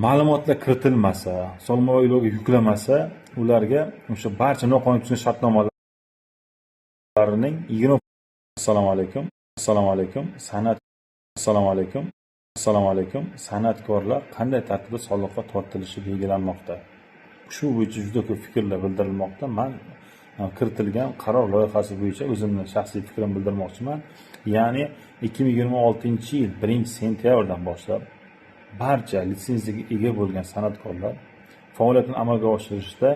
Ma'lumotlar kiritilmasa, soliq ilovaga yuklamasa, ularga o'sha barcha noqonuniy tuzilgan shartnomalarining 20. Assalomu alaykum, assalomu alaykum, san'at, assalomu alaykum, assalomu alaykum. San'atkorlar qanday tartibda soliqqa tortilishi belgilanmoqda. Shu bo'yicha juda ko'p fikrlar bildirilmoqda. Man kiritilgan qaror loyihasi bo'yicha o'zimni shaxsiy fikrimni bildirmoqchiman. Ya'ni 2026-yil 1-sentyabrdan boshlab barcha litsenziyaga ega bo'lgan san'atkorlar faoliyatini amalga oshirishda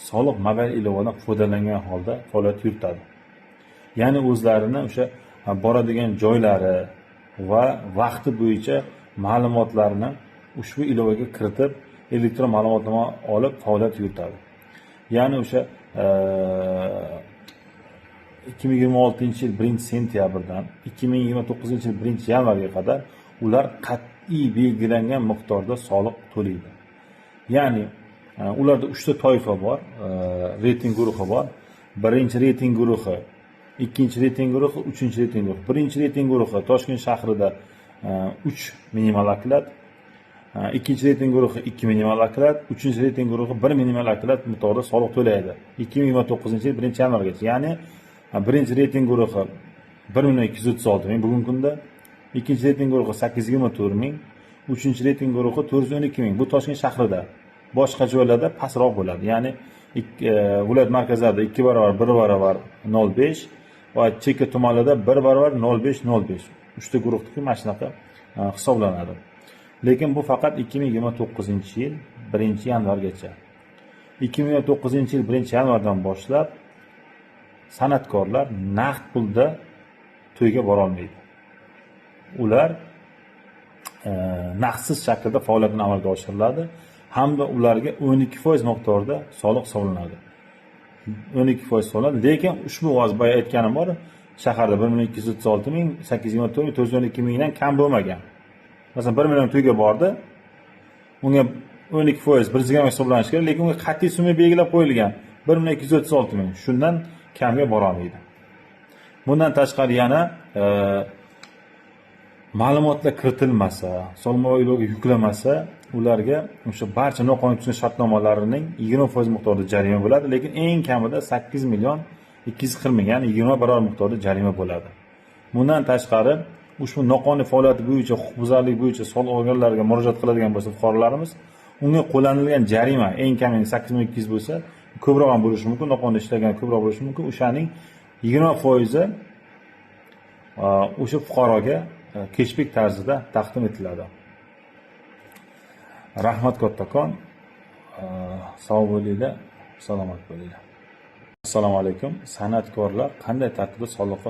soliq mobil ilovadan foydalangan holda faoliyat yuritadi. Ya'ni o'zlarini o'sha boradigan joylari va vaqti bo'yicha ma'lumotlarni ushbu ilovaga kiritib, elektron ma'lumotnoma olib faoliyat yuritadi. Ya'ni o'sha 2026-yil 1-sentyabrdan 2029-yil 1-yanvarga qadar ular qat'iy belgilangan miqdorda soliq to'laydi. Ya'ni ularda uchta toifa bor, reyting guruhi bor. Birinchi reyting guruhi, ikkinchi reyting guruhi, uchinchi reyting guruhi. Birinchi reyting guruhi Toshkent shahrida 3 minimal oklad, ikkinchi reyting guruhi 2 minimal oklad, uchinchi reyting guruhi 1 minimal oklad miqdorida soliq to'laydi 2029-yil 1-yanvargacha. Ya'ni birinchi reyting guruhi 1 million 236 ming bugungi kunda, ikkinchi reyting guruhi 824 ming, uchinchi reyting guruhi 412 ming. Bu Toshkent shahrida. Boshqa joylarda pastroq bo'ladi. Ya'ni viloyat markazlarida 2 barobar, 1 barobar 0,5 va chekka tumanlarda 1 barobar 0,5 0,5. Uchta guruhniki mana shunaqa hisoblanadi. Lekin bu faqat 2029-yil 1-yanvargacha. 2029-yil 1-yanvardan boshlab san'atkorlar naqd pulda to'yga borolmaydi. Ular naqdsiz shaklda faoliyatini amalga oshiriladi hamda ularga 12% miqdorida soliq solinadi. 12% solinadi, lekin ushbu hozir boya aytganim bor, shaharda 1 million 236 ming, 824 ming, 412 mingdan kam bo'lmagan. Masalan, 1 million to'yga bordi, unga 12% 120 hisoblanishi kerak, lekin unga qat'iy summa belgilab qo'yilgan 1 million 236 ming, shundan kamga borolmaydi. Bundan tashqari yana ma'lumotlar kiritilmasa, soliq ilovaga yuklamasa, ularga o'sha barcha noqonuniy tuzilgan shartnomalarining 20% miqdorida jarima bo'ladi, lekin eng kamida 8 million 240 ming, ya'ni 20 barobar miqdorda jarima bo'ladi. Bundan tashqari ushbu noqonuniy faoliyati bo'yicha, huquqbuzarlik bo'yicha soliq organlariga murojaat qiladigan bo'lsa fuqarolarimiz, unga qo'llanilgan jarima eng kami 8 million 200 bo'lsa, ko'proq ham bo'lishi mumkin, noqonuniy ishlagan ko'proq bo'lishi mumkin, o'shaning 20% o'sha fuqaroga keshbek tarzida taqdim etiladi. Rahmat kattakon. Sog' bo'linglar, salomat bo'linglar. Assalomu alaykum. San'atkorlar qanday tartibda soliqqa